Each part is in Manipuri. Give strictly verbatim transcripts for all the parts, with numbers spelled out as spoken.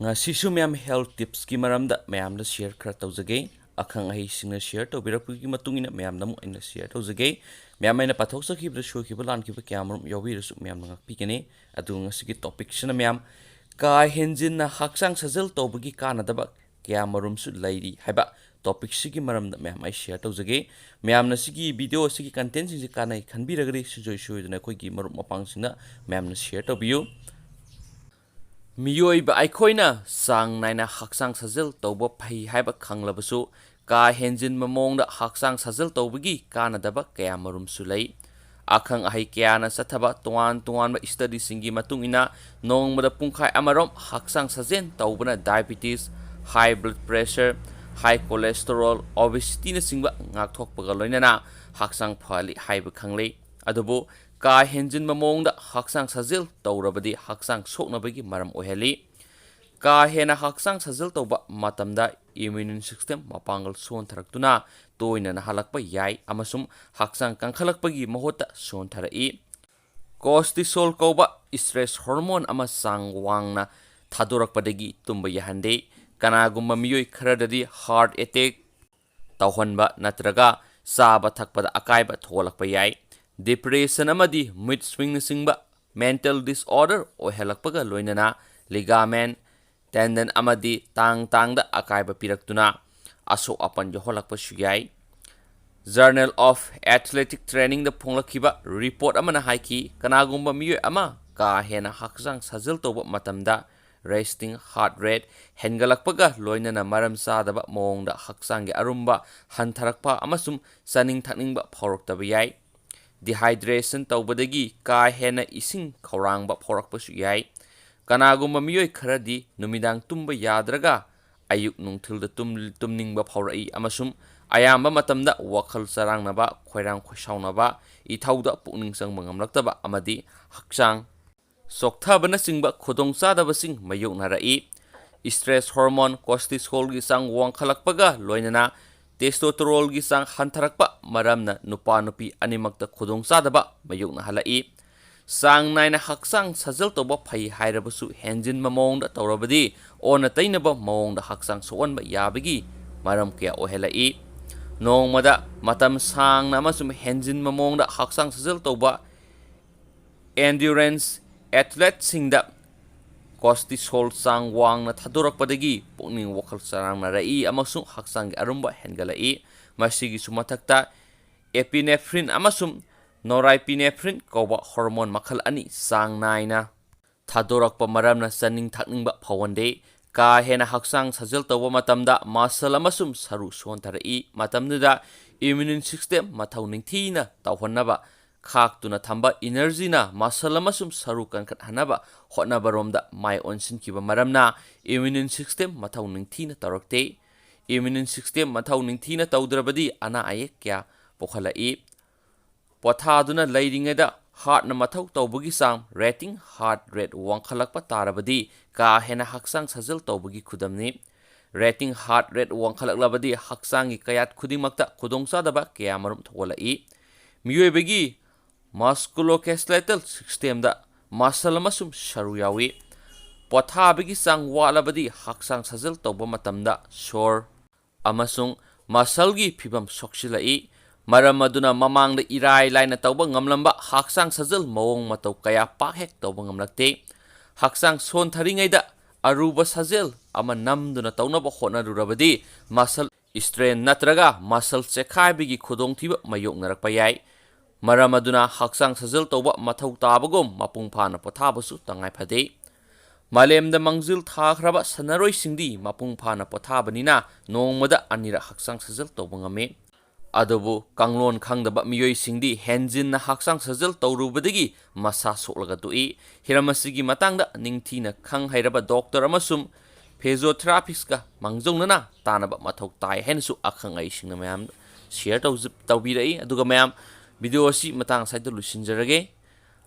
ꯉꯁꯤꯁꯨ ꯃꯌꯥꯝ health tipsꯀꯤ ꯃꯔꯝꯗ ꯃꯌꯥꯝꯗ share ꯈꯔ ꯇꯧꯖꯒꯦ꯫ ꯑꯈꯪ ꯑꯍꯩꯁꯤꯡꯅ share ꯇꯧꯕꯤꯔꯛꯄꯒꯤ ꯃꯇꯨꯡ ꯏꯟꯅ ꯃꯌꯥꯝꯗ ꯑꯃꯨꯛ ꯑꯩꯅ share ꯇꯧꯖꯒꯦ꯫ ꯃꯌꯥꯝ ꯑꯩꯅ ꯄꯥꯊꯣꯛꯆꯈꯤꯕꯗ ꯁꯣꯏꯈꯤꯕ ꯂꯥꯟꯈꯤꯕ ꯀꯌꯥ ꯃꯔꯨꯝ ꯌꯥꯎꯕꯤꯔꯁꯨ ꯃꯌꯥꯝꯅ ꯉꯥꯛꯄꯤꯒꯅꯤ꯫ ꯑꯗꯨꯒ ꯉꯁꯤꯒꯤ topicꯁꯤꯅ ꯃꯌꯥꯝ ꯀꯥ ꯍꯦꯟꯖꯤꯟꯅ ꯍꯛꯆꯥꯡ ꯁꯥꯖꯦꯜ ꯇꯧꯕꯒꯤ ꯀꯥꯟꯅꯗꯕ ꯀꯌꯥ ꯃꯔꯨꯝꯁꯨ ꯂꯩꯔꯤ ꯍꯥꯏꯕ topicꯁꯤꯒꯤ ꯃꯔꯝꯗ ꯃꯌꯥꯝ ꯑꯩ share ꯇꯧꯖꯒꯦ꯫ ꯃꯌꯥꯝꯅ ꯁꯤꯒꯤ video ꯑꯁꯤꯒꯤ contentꯁꯤꯡꯁꯦ ꯀꯥꯟꯅꯩ ꯈꯟꯕꯤꯔꯒꯗꯤ ꯁꯨꯡꯁꯣꯏ ꯁꯣꯏꯗꯅ ꯑꯩꯈꯣꯏꯒꯤ ꯃꯔꯨꯞ ꯃꯄꯥꯡꯁꯤꯡꯗ ꯃꯌꯥꯝꯅ share ꯇꯧꯕꯤꯌꯨ꯫ ꯃꯤꯑꯣꯏꯕ ꯑꯩꯈꯣꯏꯅ ꯆꯥꯡ ꯅꯥꯏꯅ ꯍꯛꯆꯥꯡ ꯁꯥꯖꯦꯜ ꯇꯧꯕ ꯐꯩ ꯍꯥꯏꯕ ꯈꯪꯂꯕꯁꯨ, ꯀꯥ ꯍꯦꯟꯖꯤꯟꯕ ꯃꯑꯣꯡꯗ ꯍꯛꯆꯥꯡ ꯁꯥꯖꯦꯜ ꯇꯧꯕꯒꯤ ꯀꯥꯟꯅꯗꯕ ꯀꯌꯥ ꯃꯔꯨꯝꯁꯨ ꯂꯩ꯫ ꯑꯈꯪ ꯑꯍꯩ ꯀꯌꯥꯅ ꯆꯠꯊꯕ ꯇꯣꯉꯥꯟ ꯇꯣꯉꯥꯟꯕ studyꯁꯤꯡꯒꯤ ꯃꯇꯨꯡ ꯏꯟꯅ, ꯅꯣꯡꯃꯗ ꯄꯨꯡꯈꯥꯏ ꯑꯃꯔꯣꯝ ꯍꯛꯆꯥꯡ ꯁꯥꯖꯦꯜ ꯇꯧꯕꯅ diabetes, high blood pressure, high cholesterol, obesityꯅꯆꯤꯡꯕ ꯉꯥꯛꯊꯣꯛꯄꯒ ꯂꯣꯏꯅꯅ ꯍꯛꯆꯥꯡ ꯐꯍꯜꯂꯤ ꯍꯥꯏꯕ ꯈꯪꯂꯦ꯫ ꯑꯗꯨꯕꯨ ꯀꯥ ꯍꯦꯟꯖꯤꯟꯕ ꯃꯑꯣꯡꯗ ꯍꯛꯆꯥꯡ ꯁꯥꯖꯦꯜ ꯇꯧꯔꯕꯗꯤ ꯍꯛꯆꯥꯡ ꯁꯣꯛꯅꯕꯒꯤ ꯃꯔꯝ ꯑꯣꯏꯍꯜꯂꯤ꯫ ꯀꯥ ꯍꯦꯟꯅ ꯍꯛꯆꯥꯡ ꯁꯥꯖꯦꯜ ꯇꯧꯕ ꯃꯇꯝꯗ immune system ꯃꯄꯥꯡꯒꯜ ꯁꯣꯟꯊꯔꯛꯇꯨꯅ ꯇꯣꯏꯅ ꯅꯥꯍꯜꯂꯛꯄ ꯌꯥꯏ ꯑꯃꯁꯨꯡ ꯍꯛꯆꯥꯡ ꯀꯟꯈꯠꯂꯛꯄꯒꯤ ꯃꯍꯨꯠꯇ ꯁꯣꯟꯊꯔꯛꯏ꯫ Cortisol ꯀꯧꯕ stress hormone ꯑꯃ ꯆꯥꯡ ꯋꯥꯡꯅ ꯊꯥꯗꯣꯔꯛꯄꯗꯒꯤ ꯇꯨꯝꯕ ꯌꯥꯍꯟꯗꯦ꯫ ꯀꯅꯥꯒꯨꯝꯕ ꯃꯤꯑꯣꯏ ꯈꯔꯗꯗꯤ heart attack ꯇꯧꯍꯟꯕ ꯅꯠꯇ꯭ꯔꯒ ꯆꯥꯕ ꯊꯛꯄꯗ ꯑꯀꯥꯏꯕ ꯊꯣꯛꯍꯜꯂꯛꯄ ꯌꯥꯏ꯫ Depression ꯑꯃꯗꯤ mood swingꯅꯆꯤꯡꯕ mental disorder ꯑꯣꯏꯍꯜꯂꯛꯄꯒ ꯂꯣꯏꯅꯅ ligament, tendon ꯑꯃꯗꯤ ꯇꯥꯡ ꯇꯥꯡꯗ ꯑꯀꯥꯏꯕ ꯄꯤꯔꯛꯇꯨꯅ ꯑꯁꯣꯛ ꯑꯄꯟ ꯌꯥꯎꯍꯜꯂꯛꯄꯁꯨ ꯌꯥꯏ꯫ Journal of Athletic Trainingꯗ ꯐꯣꯡꯂꯛꯈꯤꯕ report ꯑꯃꯅ ꯍꯥꯏꯈꯤ, ꯀꯅꯥꯒꯨꯝꯕ ꯃꯤꯑꯣꯏ ꯑꯃ ꯀꯥ ꯍꯦꯟꯅ ꯍꯛꯆꯥꯡ ꯁꯥꯖꯦꯜ ꯇꯧꯕ ꯃꯇꯝꯗ resting heart rate ꯍꯦꯟꯒꯠꯂꯛꯄꯒ ꯂꯣꯏꯅꯅ ꯃꯔꯝ ꯆꯥꯗꯕ ꯃꯑꯣꯡꯗ ꯍꯛꯆꯥꯡꯒꯤ ꯑꯔꯨꯝꯕ ꯍꯟꯊꯔꯛꯄ ꯑꯃꯁꯨꯡ ꯆꯥꯅꯤꯡ ꯊꯛꯅꯤꯡꯕ ꯐꯥꯎꯔꯛꯇꯕ ꯌꯥꯏ꯫ Dehydration ꯇꯧꯕꯗꯒꯤ ꯀꯥ ꯍꯦꯟꯅ ꯏꯁꯤꯡ ꯈꯧꯔꯥꯡꯕ ꯐꯥꯎꯔꯛꯄꯁꯨ ꯌꯥꯏ꯫ ꯀꯅꯥꯒꯨꯝꯕ ꯃꯤꯑꯣꯏ ꯈꯔꯗꯤ ꯅꯨꯃꯤꯗꯥꯡ ꯇꯨꯝꯕ ꯌꯥꯗ꯭ꯔꯒ ꯑꯌꯨꯛ ꯅꯨꯡꯊꯤꯜꯗ ꯇꯨꯝ-, ꯇꯨꯝꯅꯤꯡꯕ ꯐꯥꯎꯔꯛꯏ ꯑꯃꯁꯨꯡ ꯑꯌꯥꯝꯕ ꯃꯇꯝꯗ ꯋꯥꯈꯜ ꯆꯔꯥꯡꯅꯕ, ꯈꯣꯏꯔꯥꯡ ꯈꯣꯏꯁꯥꯎꯅꯕ, ꯏꯊꯧꯗ ꯄꯨꯛꯅꯤꯡ ꯆꯪꯕ ꯉꯝꯂꯛꯇꯕ ꯑꯃꯗꯤ ꯍꯛꯆꯥꯡ ꯆꯣꯛꯊꯕꯅꯆꯤꯡꯕ ꯈꯨꯗꯣꯡꯆꯥꯗꯕꯁꯤꯡ ꯃꯥꯌꯣꯛꯅꯔꯛꯏ꯫ Stress hormone cortisolꯒꯤ ꯆꯥꯡ ꯋꯥꯡꯈꯠꯂꯛꯄꯒ ꯂꯣꯏꯅꯅ testosteroneꯒꯤ ꯆꯥꯡ ꯍꯟꯊꯔꯛꯄ ꯃꯔꯝꯅ ꯅꯨꯄꯥ ꯅꯨꯄꯤ ꯑꯅꯤꯃꯛꯇ ꯈꯨꯗꯣꯡꯆꯥꯗꯕ ꯃꯥꯌꯣꯛꯅꯍꯜꯂꯛꯏ꯫ ꯆꯥꯡ ꯅꯥꯏꯅ ꯍꯛꯆꯥꯡ ꯁꯥꯖꯦꯜ ꯇꯧꯕ ꯐꯩ ꯍꯥꯏꯔꯕꯁꯨ, ꯍꯦꯟꯖꯤꯟꯕ ꯃꯑꯣꯡꯗ ꯇꯧꯔꯕꯗꯤ ꯑꯣꯟꯅ ꯇꯩꯅꯕ ꯃꯑꯣꯡꯗ ꯍꯛꯆꯥꯡ ꯁꯣꯛꯍꯟꯕ ꯌꯥꯕꯒꯤ ꯃꯔꯝ ꯀꯌꯥ ꯑꯣꯏꯍꯜꯂꯛꯏ꯫ ꯅꯣꯡꯃꯗ ꯃꯇꯝ ꯁꯥꯡꯅ ꯑꯃꯁꯨꯡ ꯍꯦꯟꯖꯤꯟꯕ ꯃꯑꯣꯡꯗ ꯍꯛꯆꯥꯡ ꯁꯥꯖꯦꯜ ꯇꯧꯕ ꯑꯦꯟꯗ꯭ꯌꯨꯔꯦꯟꯁ ꯑꯦꯊꯂꯦꯠꯁꯤꯡꯗ ꯀꯣꯔꯇꯤꯁꯣꯜ ꯆꯥꯡ ꯋꯥꯡꯅ ꯊꯥꯗꯣꯔꯛꯄꯗꯒꯤ ꯄꯨꯛꯅꯤꯡ ꯋꯥꯈꯜ ꯆꯔꯥꯡꯅꯔꯛꯏ ꯑꯃꯁꯨꯡ ꯍꯛꯆꯥꯡꯒꯤ ꯑꯔꯨꯝꯕ ꯍꯦꯟꯒꯠꯂꯛꯏ꯫ ꯃꯁꯤꯒꯤꯁꯨ ꯃꯊꯛꯇ, ꯑꯦꯄꯤꯅꯦꯐ꯭ꯔꯤꯟ ꯑꯃꯁꯨꯡ ꯅꯣꯔꯥꯏꯄꯤꯅꯦꯐ꯭ꯔꯤꯟ ꯀꯧꯕ ꯍꯣꯔꯃꯣꯟ ꯃꯈꯜ ꯑꯅꯤ ꯆꯥꯡ ꯅꯥꯏꯅ ꯊꯥꯗꯣꯔꯛꯄ ꯃꯔꯝꯅ ꯆꯥꯅꯤꯡ ꯊꯛꯅꯤꯡꯕ ꯐꯥꯎꯍꯟꯗꯦ꯫ ꯀꯥ ꯍꯦꯟꯅ ꯍꯛꯆꯥꯡ ꯁꯥꯖꯦꯜ ꯇꯧꯕ ꯃꯇꯝꯗ ꯃꯁꯜ ꯑꯃꯁꯨꯡ ꯁꯔꯨ ꯁꯣꯟꯊꯔꯛꯏ꯫ ꯃꯇꯝꯗꯨꯗ ꯏꯝꯃ꯭ꯌꯨꯟ ꯁꯤꯁꯇꯦꯝ ꯃꯊꯧ ꯅꯤꯡꯊꯤꯅ ꯇꯧꯍꯟꯅꯕ ꯈꯥꯛꯇꯨꯅ ꯊꯝꯕ ꯏꯅꯔꯖꯤꯅ ꯃꯁꯜ ꯑꯃꯁꯨꯡ ꯁꯔꯨ ꯀꯟꯈꯠꯍꯟꯅꯕ ꯍꯣꯠꯅꯕꯔꯣꯝꯗ ꯃꯥꯏ ꯑꯣꯟꯁꯤꯟꯈꯤꯕ ꯃꯔꯝꯅ ꯏꯝꯃ꯭ꯌꯨꯟ ꯁꯤꯁꯇꯦꯝ ꯃꯊꯧ ꯅꯤꯡꯊꯤꯅ ꯇꯧꯔꯛꯇꯦ꯫ ꯏꯝꯃ꯭ꯌꯨꯟ ꯁꯤꯁꯇꯦꯝ ꯃꯊꯧ ꯅꯤꯡꯊꯤꯅ ꯇꯧꯗ꯭ꯔꯕꯗꯤ ꯑꯅꯥ ꯑꯌꯦꯛ ꯀꯌꯥ ꯄꯣꯛꯍꯜꯂꯛꯏ꯫ ꯄꯣꯊꯥꯗꯨꯅ ꯂꯩꯔꯤꯉꯩꯗ ꯍꯥꯔꯠꯅ ꯃꯊꯧ ꯇꯧꯕꯒꯤ ꯆꯥꯡ, ꯔꯦꯁꯇꯤꯡ ꯍꯥꯔꯠ ꯔꯦꯠ ꯋꯥꯡꯈꯠꯂꯛꯄ ꯇꯥꯔꯕꯗꯤ ꯀꯥ ꯍꯦꯟꯅ ꯍꯛꯆꯥꯡ ꯁꯥꯖꯦꯜ ꯇꯧꯕꯒꯤ ꯈꯨꯗꯝꯅꯤ꯫ ꯔꯦꯁꯇꯤꯡ ꯍꯥꯔꯠ ꯔꯦꯠ ꯋꯥꯡꯈꯠꯂꯛꯂꯕꯗꯤ ꯍꯛꯆꯥꯡꯒꯤ ꯀꯌꯥꯠ ꯈꯨꯗꯤꯡꯃꯛꯇ ꯈꯨꯗꯣꯡꯆꯥꯗꯕ ꯀꯌꯥꯃꯔꯨꯝ ꯊꯣꯛꯍꯜꯂꯛꯏ꯫ ꯃꯤꯑꯣꯏꯕꯒꯤ ꯃꯁꯀꯨꯂꯣꯀꯦꯁꯂꯦꯇꯜ ꯁꯤꯁꯇꯦꯝꯗ ꯃꯁꯜ ꯑꯃꯁꯨꯡ ꯁꯔꯨ ꯌꯥꯎꯏ꯫ ꯄꯣꯊꯥꯕꯒꯤ ꯆꯥꯡ ꯋꯥꯠꯂꯕꯗꯤ ꯍꯛꯆꯥꯡ ꯁꯥꯖꯦꯜ ꯇꯧꯕ ꯃꯇꯝꯗ ꯁꯣꯔ ꯑꯃꯁꯨꯡ ꯃꯁꯜꯒꯤ ꯐꯤꯚꯝ ꯁꯣꯛꯆꯤꯜꯂꯛꯏ꯫ ꯃꯔꯝ ꯑꯗꯨꯅ ꯃꯃꯥꯡꯗ ꯏꯔꯥꯏ ꯂꯥꯏꯅ ꯇꯧꯕ ꯉꯝꯂꯝꯕ ꯍꯛꯆꯥꯡ ꯁꯥꯖꯦꯜ ꯃꯑꯣꯡ ꯃꯇꯧ ꯀꯌꯥ ꯄꯥꯛ ꯍꯦꯛ ꯇꯧꯕ ꯉꯝꯂꯛꯇꯦ꯫ ꯍꯛꯆꯥꯡ ꯁꯣꯟꯊꯔꯤꯉꯩꯗ ꯑꯔꯨꯕ ꯁꯥꯖꯦꯜ ꯑꯃ ꯅꯝꯗꯨꯅ ꯇꯧꯅꯕ ꯍꯣꯠꯅꯔꯨꯔꯕꯗꯤ ꯃꯁꯜ ꯁ꯭ꯇ꯭ꯔꯦꯟ ꯅꯠꯇ꯭ꯔꯒ ꯃꯁꯜ ꯆꯦꯛꯈꯥꯏꯕꯒꯤ ꯈꯨꯗꯣꯡꯊꯤꯕ ꯃꯥꯌꯣꯛꯅꯔꯛꯄ ꯌꯥꯏ꯫ ꯃꯔꯝ ꯑꯗꯨꯅ ꯍꯛꯆꯥꯡ ꯁꯥꯖꯦꯜ ꯇꯧꯕ ꯃꯊꯧ ꯇꯥꯕꯒꯨꯝ ꯃꯄꯨꯡ ꯐꯥꯅ ꯄꯣꯊꯥꯕꯁꯨ ꯇꯉꯥꯏ ꯐꯗꯦ꯫ ꯃꯥꯂꯦꯝꯗ ꯃꯥꯡꯖꯤꯜ ꯊꯥꯈ꯭ꯔꯕ ꯁꯥꯟꯅꯔꯣꯏꯁꯤꯡꯗꯤ ꯃꯄꯨꯡ ꯐꯥꯅ ꯄꯣꯊꯥꯕꯅꯤꯅ ꯅꯣꯡꯃꯗ ꯑꯅꯤꯔꯛ ꯍꯛꯆꯥꯡ ꯁꯥꯖꯦꯜ ꯇꯧꯕ ꯉꯝꯃꯤ꯫ ꯑꯗꯨꯕꯨ ꯀꯥꯡꯂꯣꯟ ꯈꯪꯗꯕ ꯃꯤꯑꯣꯏꯁꯤꯡꯗꯤ ꯍꯦꯟꯖꯤꯟꯅ ꯍꯛꯆꯥꯡ ꯁꯥꯖꯦꯜ ꯇꯧꯔꯨꯕꯗꯒꯤ ꯃꯁꯥ ꯁꯣꯛꯂꯒ ꯇꯣꯛꯏ꯫ ꯍꯤꯔꯝ ꯑꯁꯤꯒꯤ ꯃꯇꯥꯡꯗ ꯅꯤꯡꯊꯤꯅ ꯈꯪ ꯍꯩꯔꯕ ꯗꯣꯛꯇꯔ ꯑꯃꯁꯨꯡ ꯐꯤꯖꯤꯑꯣꯊꯦꯔꯥꯄꯤꯁꯀ ꯃꯥꯡꯖꯧꯅꯅ ꯇꯥꯟꯅꯕ ꯃꯊꯧ ꯇꯥꯏ ꯍꯥꯏꯅꯁꯨ ꯑꯈꯪ ꯑꯍꯩꯁꯤꯡꯅ ꯃꯌꯥꯝ ꯁꯤꯌꯔ ꯇꯧꯖ-, ꯇꯧꯕꯤꯔꯛꯏ꯫ ꯑꯗꯨꯒ ꯃꯌꯥꯝ, ꯚꯤꯗꯤꯑꯣ ꯑꯁꯤ ꯃꯇꯥꯡ ꯑꯁ꯭ꯋꯥꯏꯗ ꯂꯣꯏꯁꯤꯟꯖꯔꯒꯦ꯫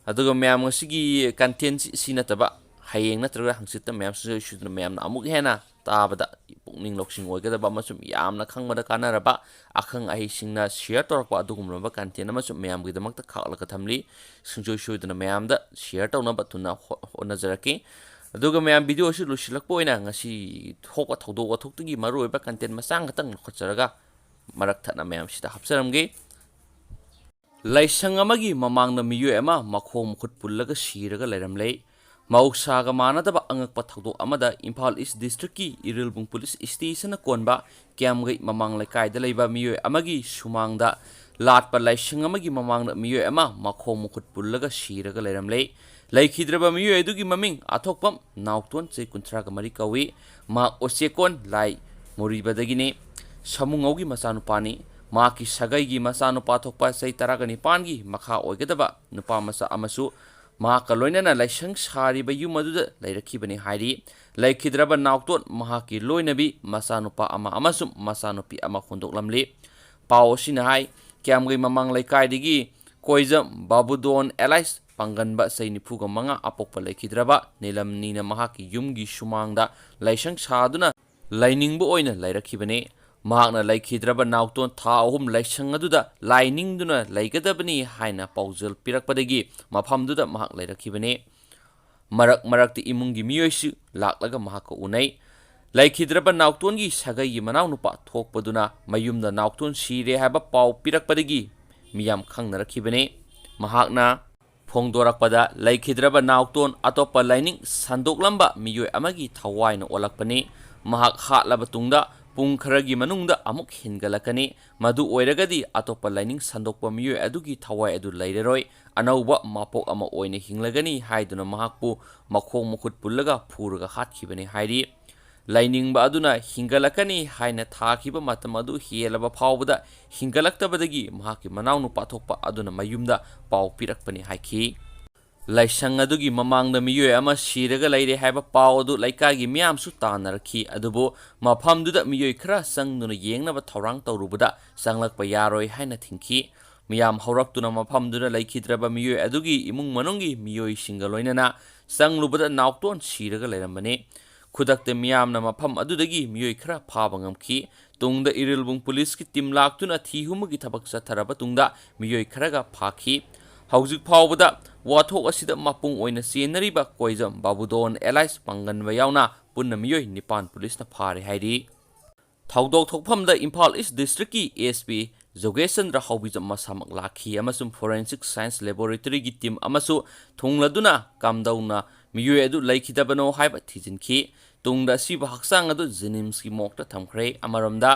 ꯑꯗꯨꯒ ꯃꯌꯥꯝ, ꯉꯁꯤꯒꯤ ꯀꯟꯇꯦꯟꯁꯤ ꯁꯤ ꯅꯠꯇꯕ ꯍꯌꯦꯡ ꯅꯠꯇ꯭ꯔꯒ ꯍꯪꯆꯤꯠꯇ ꯃꯌꯥꯝ ꯁꯨꯡꯁꯣꯏ ꯁꯣꯏꯗꯅ ꯃꯌꯥꯝꯅ ꯑꯃꯨꯛ ꯍꯦꯟꯅ ꯇꯥꯕꯗ ꯄꯨꯛ ꯄꯨꯛꯅꯤꯡ ꯂꯧꯁꯤꯡ ꯑꯣꯏꯒꯗꯕ ꯑꯃꯁꯨꯡ ꯌꯥꯝꯅ ꯈꯪꯕꯗ ꯀꯥꯟꯅꯔꯕ ꯑꯈꯪ ꯑꯍꯩꯁꯤꯡꯅ share ꯇꯧꯔꯛꯄ ꯑꯗꯨꯒꯨꯝꯂꯕ content ꯑꯃꯁꯨ ꯃꯌꯥꯝꯒꯤꯗꯃꯛꯇ ꯈꯥꯛꯂꯒ ꯊꯝꯂꯤ꯫ ꯁꯨꯡꯁꯣꯏ ꯁꯣꯏꯗꯅ ꯃꯌꯥꯝꯗ share ꯇꯧꯅꯕ ꯊꯨꯅ ꯍꯣ-, ꯍꯣꯠꯅꯖꯔꯛꯀꯦ꯫ ꯑꯗꯨꯒ ꯃꯌꯥꯝ, video ꯑꯁꯤ ꯂꯣꯏꯁꯤꯜꯂꯛꯄ ꯑꯣꯏꯅ ꯉꯁꯤ ꯊꯣꯛꯄ ꯊꯧꯗꯣꯛ ꯋꯥꯊꯣꯛꯇꯒꯤ ꯃꯔꯨꯑꯣꯏꯕ content ꯃꯆꯥ ꯈꯛꯇꯪ ꯂꯧꯈꯠꯆꯔꯒ ꯃꯔꯛ ꯊꯠꯅ ꯃꯌꯥꯝꯁꯤꯗ ꯍꯥꯞꯆꯔꯝꯒꯦ꯫ ꯂꯥꯏꯁꯪ ꯑꯃꯒꯤ ꯃꯃꯥꯡꯗ ꯃꯤꯑꯣꯏ ꯑꯃ ꯃꯈꯣꯡ ꯃꯈꯨꯠ ꯄꯨꯜꯂꯒ ꯁꯤꯔꯒ ꯂꯩꯔꯝꯂꯦ꯫ ꯃꯍꯧꯁꯥꯒ ꯃꯥꯟꯅꯗꯕ ꯑꯉꯛꯄ ꯊꯧꯗꯣꯛ ꯑꯃꯗ ꯏꯝꯐꯥꯜ ꯏꯁ ꯗꯤꯁꯇ꯭ꯔꯤꯛꯀꯤ ꯏꯔꯤꯜꯕꯨꯡ ꯄꯨꯂꯤꯁ ꯏꯁꯇꯦꯁꯟꯅ ꯀꯣꯟꯕ ꯀ꯭ꯌꯥꯝꯒꯩ ꯃꯃꯥꯡ ꯂꯩꯀꯥꯏꯗ ꯂꯩꯕ ꯃꯤꯑꯣꯏ ꯑꯃꯒꯤ ꯁꯨꯃꯥꯡꯗ ꯂꯥꯠꯄ ꯂꯥꯏꯁꯪ ꯑꯃꯒꯤ ꯃꯃꯥꯡꯗ ꯃꯤꯑꯣꯏ ꯑꯃ ꯃꯈꯣꯡ ꯃꯈꯨꯠ ꯄꯨꯜꯂꯒ ꯁꯤꯔꯒ ꯂꯩꯔꯝꯂꯦ꯫ ꯂꯩꯈꯤꯗ꯭ꯔꯕ ꯃꯤꯑꯣꯏ ꯑꯗꯨꯒꯤ ꯃꯃꯤꯡ ꯑꯊꯣꯛꯄꯝ ꯅꯥꯎꯇꯣꯟ, ꯆꯍꯤ ꯀꯨꯟꯊ꯭ꯔꯥꯒ ꯃꯔꯤ ꯀꯧꯏ꯫ ꯃꯍꯥꯛ ꯎꯆꯦꯛꯀꯣꯟ ꯂꯥꯏ ꯃꯣꯔꯤꯕꯗꯒꯤꯅꯤ꯫ ꯁꯃꯨꯉꯧꯒꯤ ꯃꯆꯥꯅꯨꯄꯥꯅꯤ꯫ ꯃꯍꯥꯛꯀꯤ ꯁꯥꯒꯩꯒꯤ ꯃꯆꯥꯅꯨꯄꯥ ꯊꯣꯛꯄ ꯆꯍꯤ ꯇꯔꯥꯒ ꯅꯤꯄꯥꯟꯒꯤ ꯃꯈꯥ ꯑꯣꯏꯒꯗꯕ ꯅꯨꯄꯥ ꯃꯆꯥ ꯑꯃꯁꯨ ꯃꯍꯥꯛꯀ ꯂꯣꯏꯅꯅ ꯂꯥꯏꯁꯪ ꯁꯥꯔꯤꯕ ꯌꯨꯝ ꯑꯗꯨꯗ ꯂꯩꯔꯛꯈꯤꯕꯅꯤ ꯍꯥꯏꯔꯤ꯫ ꯂꯩꯈꯤꯗ꯭ꯔꯕ ꯅꯥꯎꯇꯣꯟ ꯃꯍꯥꯛꯀꯤ ꯂꯣꯏꯅꯕꯤ ꯃꯆꯥꯅꯨꯄꯥ ꯑꯃ ꯑꯃꯁꯨꯡ ꯃꯆꯥꯅꯨꯄꯤ ꯑꯃ ꯍꯨꯟꯗꯣꯛꯂꯝꯂꯤ꯫ ꯄꯥꯎ ꯑꯁꯤꯅ ꯍꯥꯏ, ꯀ꯭ꯌꯥꯝꯒꯩ ꯃꯃꯥꯡ ꯂꯩꯀꯥꯏꯗꯒꯤ ꯀꯣꯏꯖꯝ ꯕꯥꯕꯨꯗꯣꯟ ꯑꯦꯂꯥꯏꯁ ꯄꯥꯡꯒꯟꯕ ꯆꯍꯤ ꯅꯤꯐꯨꯒ ꯃꯉꯥ ꯑꯄꯣꯛꯄ ꯂꯩꯈꯤꯗ꯭ꯔꯕ ꯅꯤꯂꯝꯅꯤꯅ ꯃꯍꯥꯛꯀꯤ ꯌꯨꯝꯒꯤ ꯁꯨꯃꯥꯡꯗ ꯂꯥꯏꯁꯪ ꯁꯥꯗꯨꯅ ꯂꯥꯏꯅꯤꯡꯕ ꯑꯣꯏꯅ ꯂꯩꯔꯛꯈꯤꯕꯅꯤ꯫ ꯃꯍꯥꯛꯅ ꯂꯩꯈꯤꯗ꯭ꯔꯕ ꯅꯥꯎꯇꯣꯟ ꯊꯥ ꯑꯍꯨꯝ ꯂꯥꯏꯁꯪ ꯑꯗꯨꯗ ꯂꯥꯏ ꯅꯤꯡꯗꯨꯅ ꯂꯩꯒꯗꯕꯅꯤ ꯍꯥꯏꯅ ꯄꯥꯎꯖꯦꯜ ꯄꯤꯔꯛꯄꯗꯒꯤ ꯃꯐꯝꯗꯨꯗ ꯃꯍꯥꯛ ꯂꯩꯔꯛꯈꯤꯕꯅꯤ꯫ ꯃꯔꯛ ꯃꯔꯛꯇ ꯏꯃꯨꯡꯒꯤ ꯃꯤꯑꯣꯏꯁꯨ ꯂꯥꯛꯂꯒ ꯃꯍꯥꯛꯀ ꯎꯅꯩ꯫ ꯂꯩꯈꯤꯗ꯭ꯔꯕ ꯅꯥꯎꯇꯣꯟꯒꯤ ꯁꯥꯒꯩꯒꯤ ꯃꯅꯥꯎꯅꯨꯄꯥ ꯊꯣꯛꯄꯗꯨꯅ ꯃꯌꯨꯝꯗ ꯅꯥꯎꯇꯣꯟ ꯁꯤꯔꯦ ꯍꯥꯏꯕ ꯄꯥꯎ ꯄꯤꯔꯛꯄꯗꯒꯤ ꯃꯤꯌꯥꯝ ꯈꯪꯅꯔꯛꯈꯤꯕꯅꯤ꯫ ꯃꯍꯥꯛꯅ ꯐꯣꯡꯗꯣꯔꯛꯄꯗ, ꯂꯩꯈꯤꯗ꯭ꯔꯕ ꯅꯥꯎꯇꯣꯟ ꯑꯇꯣꯞꯄ ꯂꯥꯏꯅꯤꯡ ꯁꯟꯗꯣꯛꯂꯝꯕ ꯃꯤꯑꯣꯏ ꯑꯃꯒꯤ ꯊꯋꯥꯏꯅ ꯑꯣꯜꯂꯛꯄꯅꯤ꯫ ꯃꯍꯥꯛ ꯍꯥꯠꯂꯕ ꯇꯨꯡꯗ ꯄꯨꯡ ꯈꯔꯒꯤ ꯃꯅꯨꯡꯗ ꯑꯃꯨꯛ ꯍꯤꯡꯒꯠꯂꯛꯀꯅꯤ꯫ ꯃꯗꯨ ꯑꯣꯏꯔꯒꯗꯤ ꯑꯇꯣꯞꯄ ꯂꯥꯏꯅꯤꯡ ꯁꯟꯗꯣꯛꯄ ꯃꯤꯑꯣꯏ ꯑꯗꯨꯒꯤ ꯊꯋꯥꯏ ꯑꯗꯨ ꯂꯩꯔꯔꯣꯏ, ꯑꯅꯧꯕ ꯃꯄꯣꯛ ꯑꯃ ꯑꯣꯏꯅ ꯍꯤꯡꯂꯒꯅꯤ ꯍꯥꯏꯗꯨꯅ ꯃꯍꯥꯛꯄꯨ ꯃꯈꯣꯡ ꯃꯈꯨꯠ ꯄꯨꯜꯂꯒ ꯐꯨꯔꯒ ꯍꯥꯠꯈꯤꯕꯅꯤ ꯍꯥꯏꯔꯤ꯫ ꯂꯥꯏꯅꯤꯡꯕ ꯑꯗꯨꯅ ꯍꯤꯡꯒꯠꯂꯛꯀꯅꯤ ꯍꯥꯏꯅ ꯊꯥꯈꯤꯕ ꯃꯇꯝ ꯑꯗꯨ ꯍꯦꯜꯂꯕ ꯐꯥꯎꯕꯗ ꯍꯤꯡꯒꯠꯂꯛꯇꯕꯗꯒꯤ ꯃꯍꯥꯛꯀꯤ ꯃꯅꯥꯎꯅꯨꯄꯥ ꯊꯣꯛꯄ ꯑꯗꯨꯅ ꯃꯌꯨꯝꯗ ꯄꯥꯎ ꯄꯤꯔꯛꯄꯅꯤ ꯍꯥꯏꯈꯤ꯫ ꯂꯥꯏꯁꯪ ꯑꯗꯨꯒꯤ ꯃꯃꯥꯡꯗ ꯃꯤꯑꯣꯏ ꯑꯃ ꯁꯤꯔꯒ ꯂꯩꯔꯦ ꯍꯥꯏꯕ ꯄꯥꯎ ꯑꯗꯨ ꯂꯩꯀꯥꯏꯒꯤ ꯃꯤꯌꯥꯝꯁꯨ ꯇꯥꯟꯅꯔꯛꯈꯤ, ꯑꯗꯨꯕꯨ ꯃꯐꯝꯗꯨꯗ ꯃꯤꯑꯣꯏ ꯈꯔ ꯆꯪꯗꯨꯅ ꯌꯦꯡꯅꯕ ꯊꯧꯔꯥꯡ ꯇꯧꯔꯨꯕꯗ ꯆꯪꯂꯛꯄ ꯌꯥꯔꯣꯏ ꯍꯥꯏꯅ ꯊꯤꯡꯈꯤ꯫ ꯃꯤꯌꯥꯝ ꯍꯧꯔꯛꯇꯨꯅ ꯃꯐꯝꯗꯨꯗ ꯂꯩꯈꯤꯗ꯭ꯔꯕ ꯃꯤꯑꯣꯏ ꯑꯗꯨꯒꯤ ꯏꯃꯨꯡ ꯃꯅꯨꯡꯒꯤ ꯃꯤꯑꯣꯏꯁꯤꯡꯒ ꯂꯣꯏꯅꯅ ꯆꯪꯂꯨꯕꯗ ꯅꯥꯎꯇꯣꯟ ꯁꯤꯔꯒ ꯂꯩꯔꯝꯕꯅꯤ꯫ ꯈꯨꯗꯛꯇ ꯃꯤꯌꯥꯝꯅ ꯃꯐꯝ ꯑꯗꯨꯗꯒꯤ ꯃꯤꯑꯣꯏ ꯈꯔ ꯐꯥꯕ ꯉꯝꯈꯤ꯫ ꯇꯨꯡꯗ ꯏꯔꯤꯜꯕꯨꯡ ꯄꯨꯂꯤꯁꯀꯤ ꯇꯤꯝ ꯂꯥꯛꯇꯨꯅ ꯊꯤ ꯍꯨꯝꯕꯒꯤ ꯊꯕꯛ ꯆꯠꯊꯔꯕ ꯇꯨꯡꯗ ꯃꯤꯑꯣꯏ ꯈꯔꯒ ꯐꯥꯈꯤ꯫ ꯍꯧꯖꯤꯛ ꯐꯥꯎꯕꯗ ꯋꯥꯊꯣꯛ ꯑꯁꯤꯗ ꯃꯄꯨꯡ ꯑꯣꯏꯅ ꯆꯦꯟꯅꯔꯤꯕ ꯀꯣꯏꯖꯝ, ꯕꯥꯕꯨꯗꯣꯟ, ꯑꯦꯂꯥꯏꯁ ꯄꯥꯡꯒꯟꯕ ꯌꯥꯎꯅ ꯄꯨꯟꯅ ꯃꯤꯑꯣꯏ ꯅꯤꯄꯥꯟ ꯄꯨꯂꯤꯁꯅ ꯐꯥꯔꯦ ꯍꯥꯏꯔꯤ꯫ ꯊꯧꯗꯣꯛ ꯊꯣꯛꯐꯝꯗ ꯏꯝꯐꯥꯜ ꯏꯁ ꯗꯤꯁꯇ꯭ꯔꯤꯛꯀꯤ ꯑꯦꯁ ꯄꯤ ꯖꯣꯒꯦꯁ ꯆꯟꯗ꯭ꯔ ꯍꯥꯎꯕꯤꯖꯝ ꯃꯁꯥꯃꯛ ꯂꯥꯛꯈꯤ ꯑꯃꯁꯨꯡ ꯐꯣꯔꯦꯟꯁꯤꯛ ꯁꯥꯏꯟꯁ ꯂꯦꯕꯣꯔꯦꯇꯔꯤꯒꯤ ꯇꯤꯝ ꯑꯃꯁꯨ ꯊꯨꯡꯂꯗꯨꯅ ꯀꯝꯗꯧꯅ ꯃꯤꯑꯣꯏ ꯑꯗꯨ ꯂꯩꯈꯤꯗꯕꯅꯣ ꯍꯥꯏꯕ ꯊꯤꯖꯤꯟꯈꯤ꯫ ꯇꯨꯡꯗ ꯑꯁꯤꯕ ꯍꯛꯆꯥꯡ ꯑꯗꯨ ꯖꯦꯅꯤꯝꯁꯀꯤ ꯃꯣꯔꯒꯇ ꯊꯝꯈ꯭ꯔꯦ꯫ ꯑꯃꯔꯣꯝꯗ,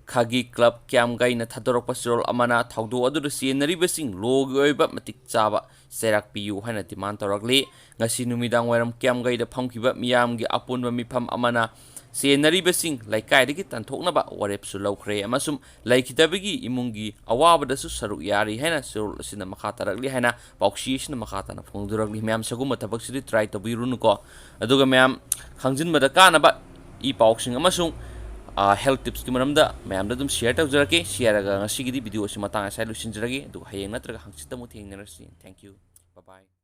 ꯈꯥꯒꯤ ꯀ꯭ꯂꯕ ꯀ꯭ꯌꯥꯝꯒꯩꯅ ꯊꯥꯗꯣꯔꯛꯄ ꯆꯦꯔꯣꯜ ꯑꯃꯅ ꯊꯧꯗꯣꯛ ꯑꯗꯨꯗ ꯆꯦꯟꯅꯔꯤꯕꯁꯤꯡ ꯂꯣꯒꯤ ꯑꯣꯏꯕ ꯃꯇꯤꯛ ꯆꯥꯕ ꯆꯩꯔꯥꯛ ꯄꯤꯌꯨ ꯍꯥꯏꯅ ꯗꯤꯃꯥꯟ ꯇꯧꯔꯛꯂꯤ꯫ ꯉꯁꯤ ꯅꯨꯃꯤꯗꯥꯡ ꯋꯥꯏꯔꯝ ꯀ꯭ꯌꯥꯝꯒꯩꯗ ꯐꯝꯈꯤꯕ ꯃꯤꯌꯥꯝꯒꯤ ꯑꯄꯨꯟꯕ ꯃꯤꯐꯝ ꯑꯃꯅ ꯆꯦꯟꯅꯔꯤꯕꯁꯤꯡ ꯂꯩꯀꯥꯏꯗꯒꯤ ꯇꯥꯟꯊꯣꯛꯅꯕ ꯋꯥꯔꯦꯞꯁꯨ ꯂꯧꯈ꯭ꯔꯦ ꯑꯃꯁꯨꯡ ꯂꯩꯈꯤꯗꯕꯒꯤ ꯏꯃꯨꯡꯒꯤ ꯑꯋꯥꯕꯗꯁꯨ ꯁꯔꯨꯛ ꯌꯥꯔꯤ ꯍꯥꯏꯅ ꯆꯦꯔꯣꯜ ꯑꯁꯤꯅ ꯃꯈꯥ ꯇꯥꯔꯛꯂꯤ ꯍꯥꯏꯅ ꯄꯥꯎꯆꯦ ꯑꯁꯤꯅ ꯃꯈꯥ ꯇꯥꯅ ꯐꯣꯡꯗꯣꯔꯛꯂꯤ꯫ ꯃꯌꯥꯝ ꯁꯤꯒꯨꯝꯕ ꯊꯕꯛꯁꯤꯗꯤ ꯇ꯭ꯔꯥꯏ ꯇꯧꯕꯤꯔꯨꯅꯨꯀꯣ꯫ ꯑꯗꯨꯒ ꯃꯌꯥꯝ ꯈꯪꯖꯤꯟꯕꯗ ꯀꯥꯟꯅꯕ ꯏ ꯄꯥꯎꯁꯤꯡ ꯑꯃꯁꯨꯡ ꯍꯦꯜꯊ ꯇꯤꯞꯁꯀꯤ ꯃꯔꯝꯗ ꯃꯌꯥꯝꯗ ꯑꯗꯨꯝ ꯁꯤꯌꯔ ꯇꯧꯖꯔꯛꯀꯦ꯫ ꯁꯤ ꯍꯥꯏꯔꯒ ꯉꯁꯤꯒꯤꯗꯤ ꯚꯤꯗꯤꯑꯣ ꯑꯁꯤ ꯃꯇꯥꯡ ꯑꯁꯤꯗ ꯂꯣꯏꯁꯤꯟꯖꯔꯒꯦ꯫ ꯑꯗꯨꯒ ꯍꯌꯦꯡ ꯅꯠꯇ꯭ꯔꯒ ꯍꯪꯆꯤꯠꯇ ꯑꯃꯨꯛ ꯊꯦꯡꯅꯔꯁꯤ꯫ Thank you. Bye bye.